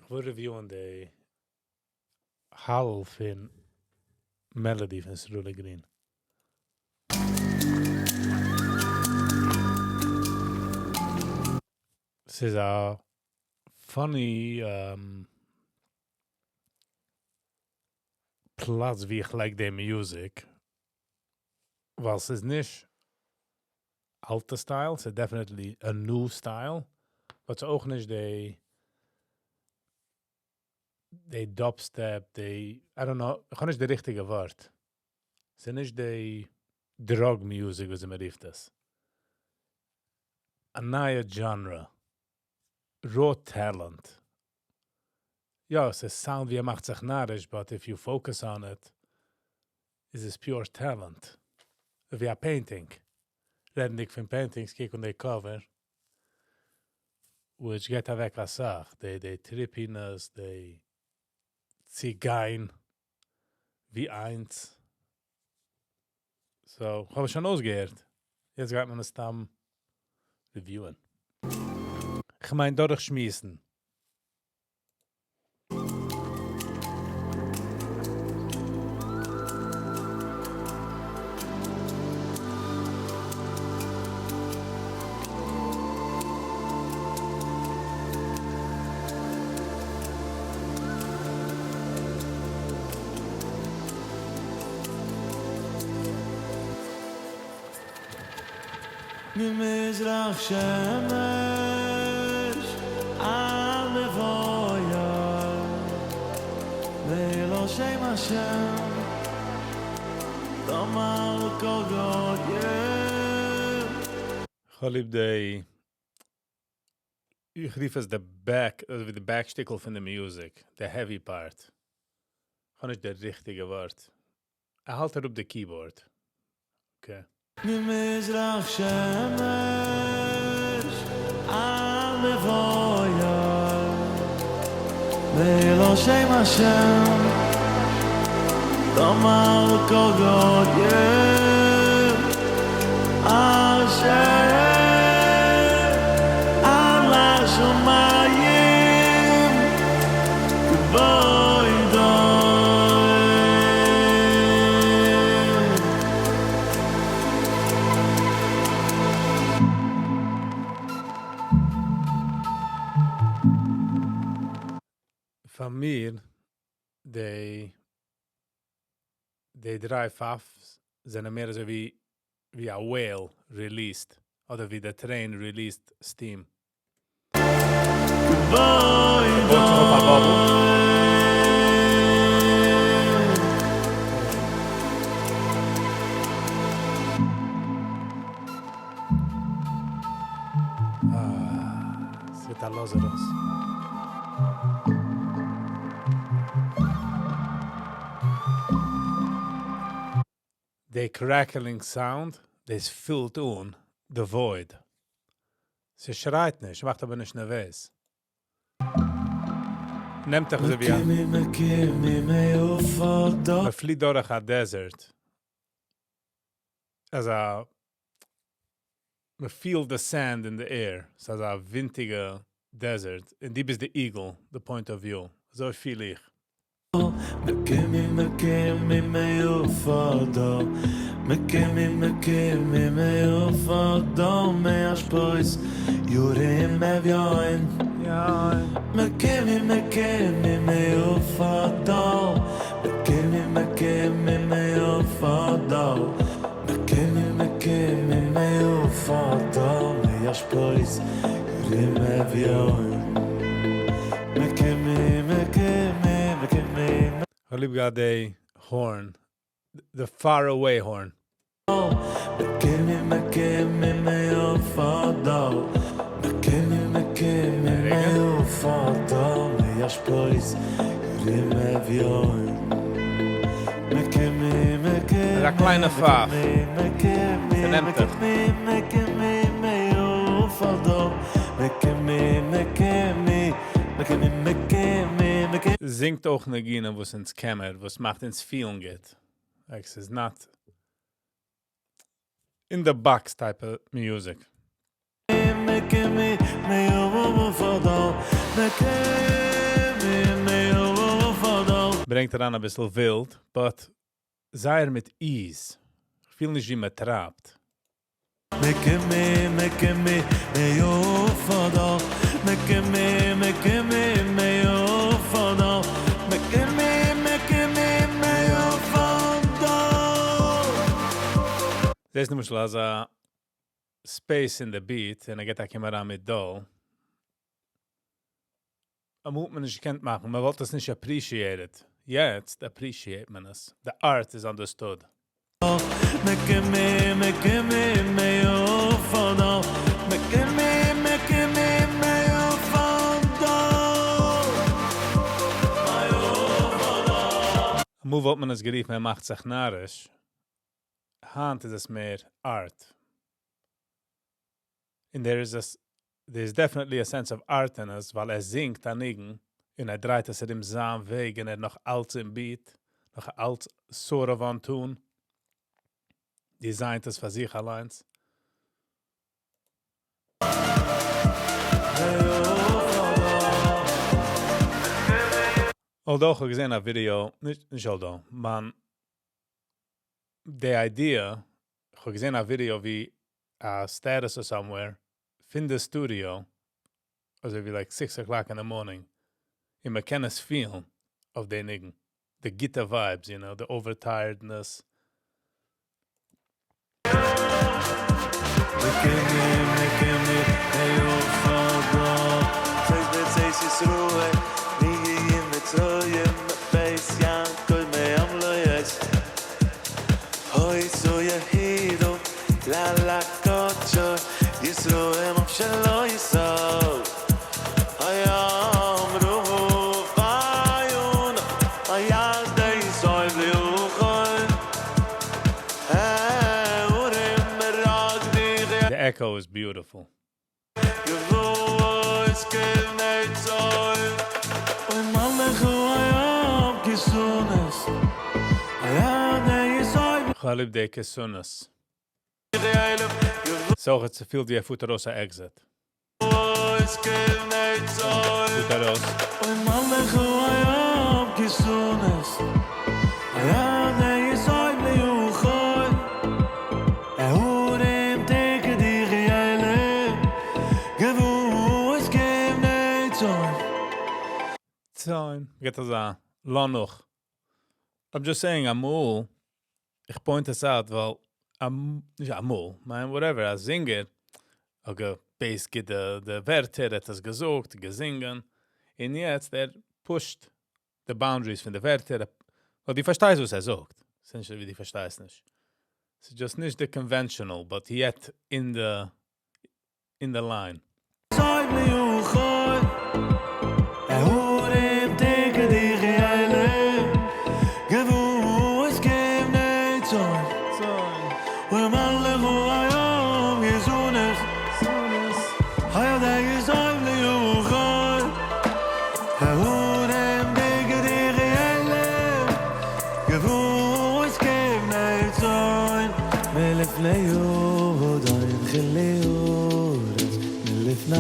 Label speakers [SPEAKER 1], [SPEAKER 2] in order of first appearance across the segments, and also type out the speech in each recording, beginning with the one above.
[SPEAKER 1] כ'וויל review ען די האלל פון melody פון סרולי גרין. ס'איז א funny פלאץ ווי איך לייג די music, ווייל ס'איז נישט אלטע style, ס'איז definitely א new style, but ס'איז אויך נישט די די dubstep, די, I don't know, איך האב נישט די ריכטיגע ווארט. ס'איז נישט די drug music ווי אזוי מ'רופט עס. א נייע genre. Raw talent. יא, ס'איז sound ווי ער מאכט זיך נאריש, but if you focus on it, איז עס pure talent. ווי א painting. רעדנדיג פון paintings, קוק אן די cover, which געבט אוועק אסאך. די די trippiness, די צוגיין ווי איינס. So, כ'האב עס שוין אויסגעהערט. יעצט גייט מען עס סתם review ען. כ'מיין דורכשמועסן.
[SPEAKER 2] ממזרח שמש על מבויה ולא שם השם תאמר כל גויים.
[SPEAKER 1] כ'האב ליב די, איך רוף עס די back, אזוי ווי די back שטיקל פון די music, די heavy part. כ'האב נישט די ריכטיגע ווארט. ער האלט אראפ די keyboard. Okay.
[SPEAKER 2] ממזרח שמש על מבויה ולא שם השם תאמר כל גויים אשר על השמים כבודו.
[SPEAKER 1] פאר מיר, די די דריי פאפס זענען מער אזוי ווי ווי א whale released, אדער ווי די train released steam. בויט זיך אויף א bubble. אה, ס'ווערט א לאז ארויס. די crackling sound, דאס פילט אן די void. ס'שרייט נישט, מאכט אבער נישט נערוועז. נעמט דיך אזוי ווי א. מ'פליט דורך א desert. אזא, מ'פילט די sand אין די air. ס'איז אזא ווינטיגע desert. און דו ביסט די eagle, די point of view. אזוי פיל איך.
[SPEAKER 2] מקימי מקימי מאופדו מקימי מקימי מאופדו מאשפויס יורים אביין מקימי מקימי מאופדו מקימי מקימי מאופדו מקימי מקימי מאופדו מאשפויס יורים אביין מקימי מקימי מקימי.
[SPEAKER 1] כ'האב ליב געהאט די horn, the far away horn.
[SPEAKER 2] מקימי מקימי מאופדו מקימי מקימי מאופדו מאשפויס יורים אביין מקימי מקימי
[SPEAKER 1] אזא קליינע פאף.
[SPEAKER 2] מקימי
[SPEAKER 1] ס'נעמט דיך.
[SPEAKER 2] מקימי מאופדו מקימי מקימי מקימי מקימי מקימי.
[SPEAKER 1] זינגט אויך ניגונים וואס אונז קעמער, וואס מאכט אונז פילן גוט. Like ס'איז not in the box type of music.
[SPEAKER 2] מקימי מאופדו מקימי.
[SPEAKER 1] ברענגט אריין אביסל ווילד, but זייער מיט ease. איך פיל נישט ווי מען טרייבט.
[SPEAKER 2] מקמי מקמי מיופדו מקמי מקמי מיופדו מקמי מקמי מיופדו.
[SPEAKER 1] דאס איז למשל אזא space אין די beat, און ער גייט א קום אריין מיט דא. אמאל האט מען נישט געקענט מאכן, מען וואלט עס נישט appreciated. יעצט appreciate מען עס. The art is understood.
[SPEAKER 2] מקמי מקמי מיופדו מקמי מקמי מיופדו.
[SPEAKER 1] אמאל וואלט מען עס גערופן, ער מאכט זיך נאריש. היינט איז עס מער art. And there's definitely a sense of art in עס, ווייל ער זינגט א ניגון און ער דרייט עס ארום זיין וועג און ער נאך אלץ אין beat, נאך אלץ sort of on tune. Designt עס פאר זיך אליינס. Although איך האב געזען א ווידעא, נישט, נישט although, man, the idea, איך האב געזען א ווידעא ווי א status or somewhere, פון די studio, אזוי ווי like 6 o'clock in the morning, און מען קען עס feel אויף די ניגון. The guitar vibes, the overtiredness.
[SPEAKER 2] מקמי מקמי מיופדו צייס בצייס ישראל מיגי מצרים בייס יעקב מעם לא יש הוי זו יהידו לה לה קודשו ישראל שלא יסוד היאמרו ביון הידי סוי ליוכל האורים מרגדי.
[SPEAKER 1] The echo is beautiful.
[SPEAKER 2] גבוס כבני צוי אוי מלכו היום כיסונס הידי סוי
[SPEAKER 1] חליב די כיסונס. So het ze viel die Futurosa exit. Futuros.
[SPEAKER 2] אוי מלכו היום כיסונס הידי סוי ליוכל אהורים תקדי חיילה גבוס כבני צוי.
[SPEAKER 1] Time. גייט אזא לאנוך. I'm just saying, אמאל, איך point עס out, ווייל, נישט אמאל, מיין whatever, א singer, okay, bass גיט די ווערטער, האט עס געזאגט, געזינגען, און יעצט, ער pushed the boundaries פון די ווערטער, ווייל דו פארשטייסט, וואס ער זאגט. ס'איז נישט, ווי דו פארשטייסט נישט. It's just נישט the conventional, but yet in the line.
[SPEAKER 2] סוי ליוכל אהורים תקדי חיילה גבוס כבני צוי ומלכו היום יזונס הידי סוי ליוכל אהורים תקדי חיילה גבוס כבני צוי מלפני יהודיים חילי אורץ מלפני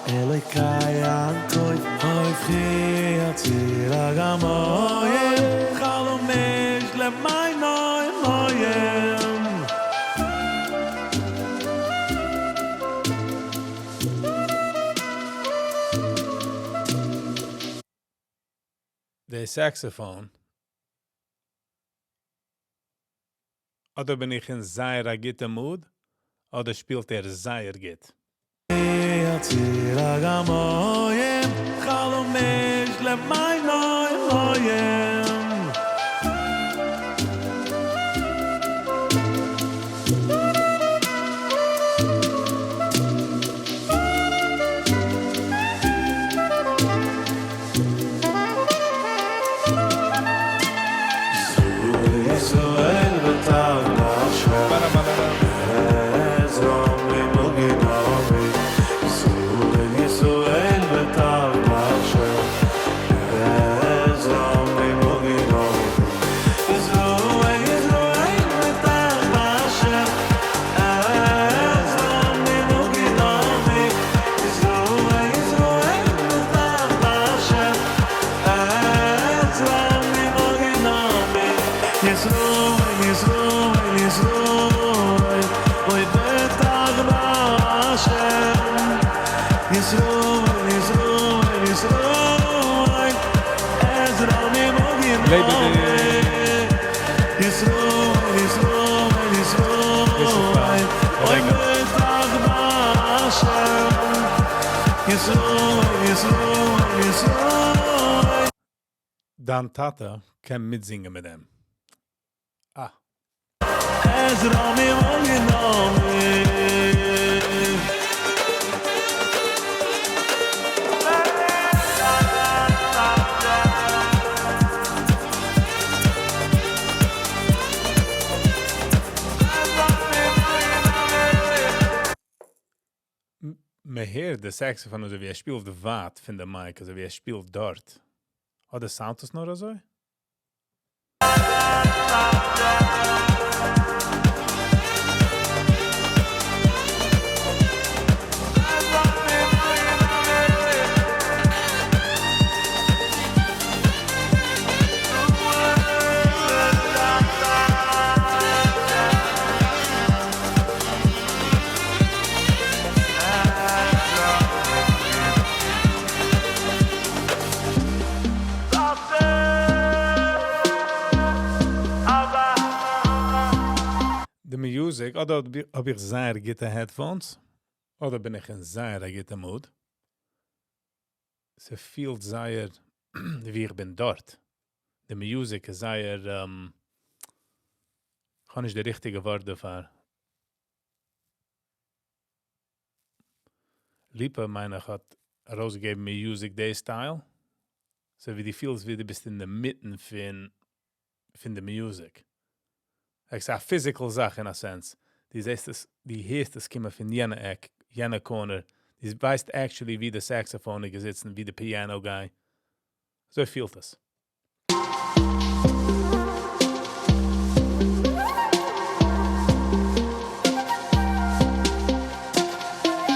[SPEAKER 2] אלוקי יעקב הופכי הציר הגמוים חלומש למי נוי מוים.
[SPEAKER 1] The saxophone. אדער בין איך אין זייער א גוטע mood, אדער שפילט ער זייער גוט.
[SPEAKER 2] הציר הגמוים חלומש למי נוי מוים. ישראל ותג נחשב עזרא ממוגן אבי ישראל ישראל ותג נחשב.
[SPEAKER 1] לעבעדיג.
[SPEAKER 2] ישראל, ישראל, ישראל, אוי בטח בהשם. ישראל, ישראל, ישראל.
[SPEAKER 1] דיין טאטע קען מיטזינגען מיט דעם. אה.
[SPEAKER 2] עזרא ממולי
[SPEAKER 1] מען הערט די saxophone אזוי ווי ער שפילט ווייט פון די mic, אזוי ווי ער שפילט דארט. אדער sound עס נאר אזוי? די music, אדער האב איך זייער גוטע headphones, אדער בין איך אין זייער א גוטע mood. ס'פילט זייער ווי איך בין דארט. די music איז זייער, איך האב נישט די ריכטיגע ווארט דערפאר. ליפא מיין איך האט ארויסגעגעבן music די style. אזוי ווי דו פילסט ווי דו ביסט אין די מיטן פון די music. Like ס'איז א physical זאך in a sense. דו זעסט עס, דו הערסט עס קומען פון יענע עק, יענע corner. דו ווייסט actually ווי די saxophone איז געזיצן, ווי די piano guy. אזוי פילט עס.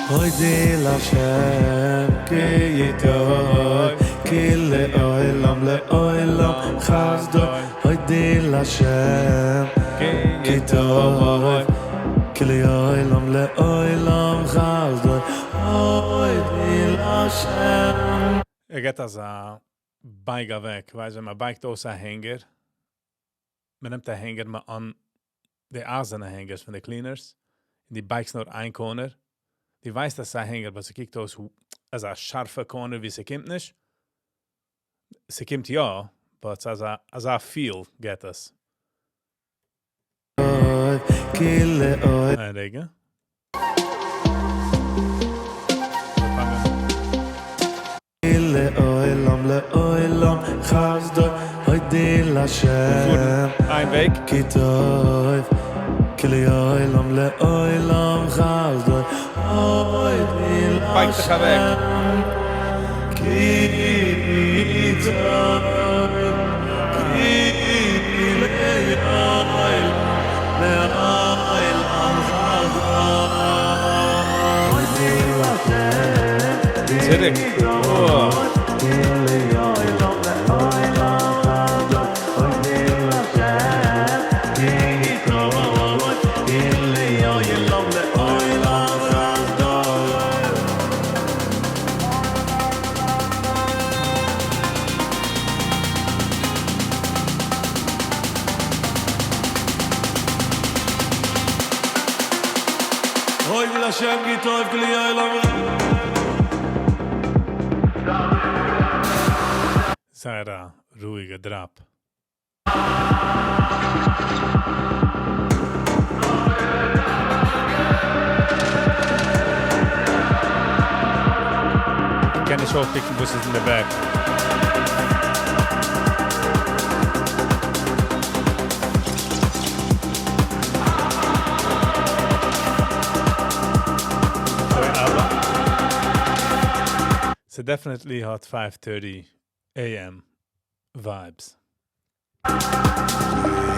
[SPEAKER 2] הודי להשם כי טוב כי לעולם לעולם חסדו הודי להשם כי טוב כי לעולם לעולם חסדו הודי להשם.
[SPEAKER 1] ער געט אזא בייג אוועק, ווייסט ווען מען בייגט אויס א hanger, מען נעמט א hanger מען אן די אייזערנע hangers פון די cleaners, און דו בייגסט נאר איין corner, דו ווייסט אז ס'איז א hanger, but ס'קוקט אויס אזא שארפע corner ווי ס'קומט נישט, ס'קומט יא, but ס'איז אזא אזא feel געט עס. איין רגע.
[SPEAKER 2] לעולם לעולם חסדו הודי להשם
[SPEAKER 1] איין וועג.
[SPEAKER 2] כי טוב כי לעולם לעולם חסדו הודי
[SPEAKER 1] בייגט זיך אוועק.
[SPEAKER 2] כי טוב כי לעולם לעולם חסדו הודי להשם
[SPEAKER 1] צוריק. Oh.
[SPEAKER 2] כי לעולם לעולם חסדו הודי להשם כי טוב כי לעולם לעולם חסדו. אוי להשם כי טוב כי לעולם.
[SPEAKER 1] זייער א רואיגע drop. קען נישט אויפפיקן וואס איז אין די back. Sorry, אבא. So definitely hot 5:30 a.m. vibes.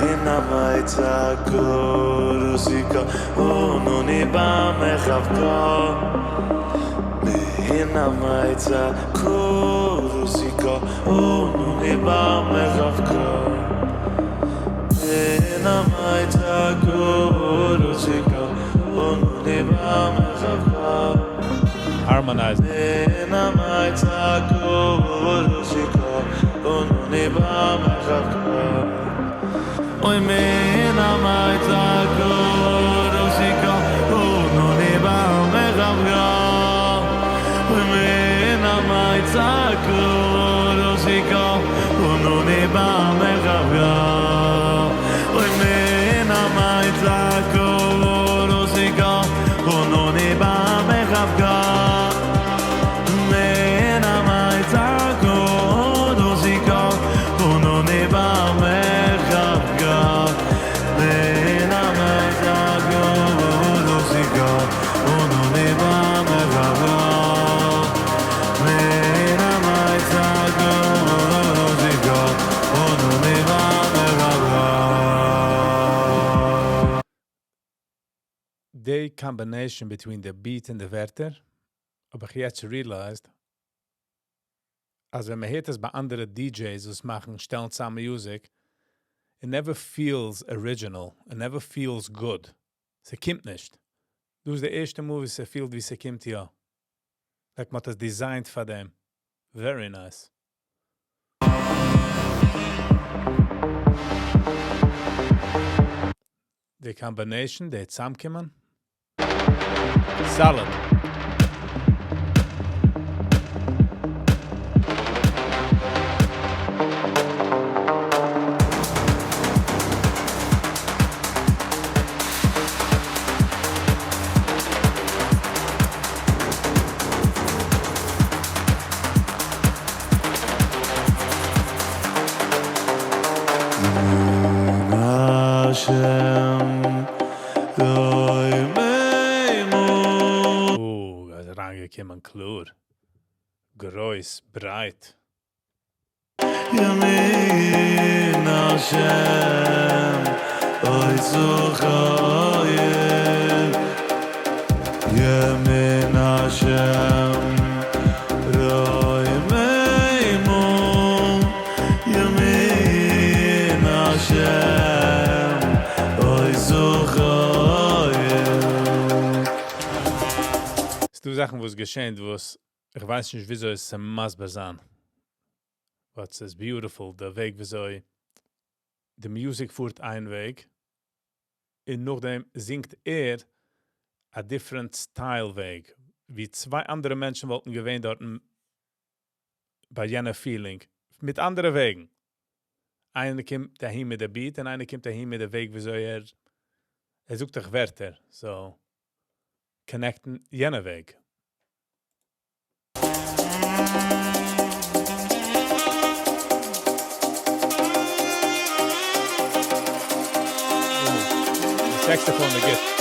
[SPEAKER 2] הנה ויצעקו רוסיקה ונוני במחבקו הנה ויצעקו רוסיקה ונוני במחבקו הנה ויצעקו רוסיקה ונוני במחבקו.
[SPEAKER 1] Harmonize.
[SPEAKER 2] הנה ויצעקו רוסיקה ונוני במחבקו.
[SPEAKER 1] די combination between the beat און די ווערטער, האב איך יעצט realized, אז ווען מען הערט עס ביי אנדערע DJs וואס מאכן, שטעלן צאם music, it never feels original, it never feels good. ס'קומט נישט. דא איז די ערשטע מאל ווי ס'פילט ווי ס'קומט יא. Like מ'האט עס designed פאר דעם. Very nice. די combination, די צאמקומען. Solid.
[SPEAKER 2] השם רוממו.
[SPEAKER 1] איז אריינגעקומען קלאר. גרויס, ברייט.
[SPEAKER 2] ימין השם עושו חיל. ימין השם רוממו. ימין השם עושו חיל.
[SPEAKER 1] ס'דא זאכן וואס געשען, וואס איך ווייס נישט וויאזוי עס צו מסביר זיין. But it's beautiful, דער וועג וויאזוי די music פארט איין וועג, און נאכדעם זינגט ער א different style וועג, ווי צוויי אנדערע מענטשן וואלטן געווען דארט ביי יענע feeling, מיט אנדערע וועגן. איינער קומט אהין מיט די beat און איינער קומט אהין מיט די וועג וויאזוי ער זאגט דאך ווערטער, so connect ן יענע וועג. Saxophone איז גוט.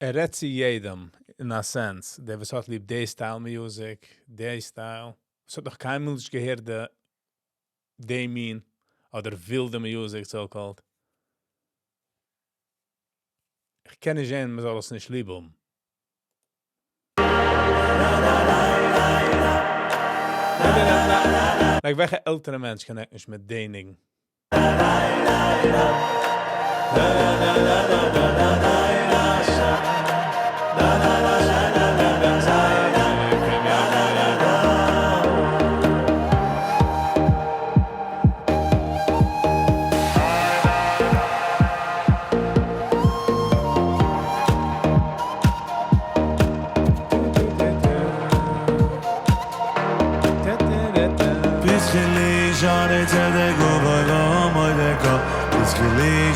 [SPEAKER 1] ער רעדט צו יעדעם, in a sense, דער וואס האט ליב די style music, די style, וואס האט נאך קיינמאל נישט געהערט די מין, אדער ווילדע music, so called. איך קען נישט זען, מען זאל עס נישט ליב האבן. Like, וועלכע עלטערע מענטש connect נישט מיט די ניגון?
[SPEAKER 2] פתחי לי שערי צדק ובואי ועמוד דקה. פתחי לי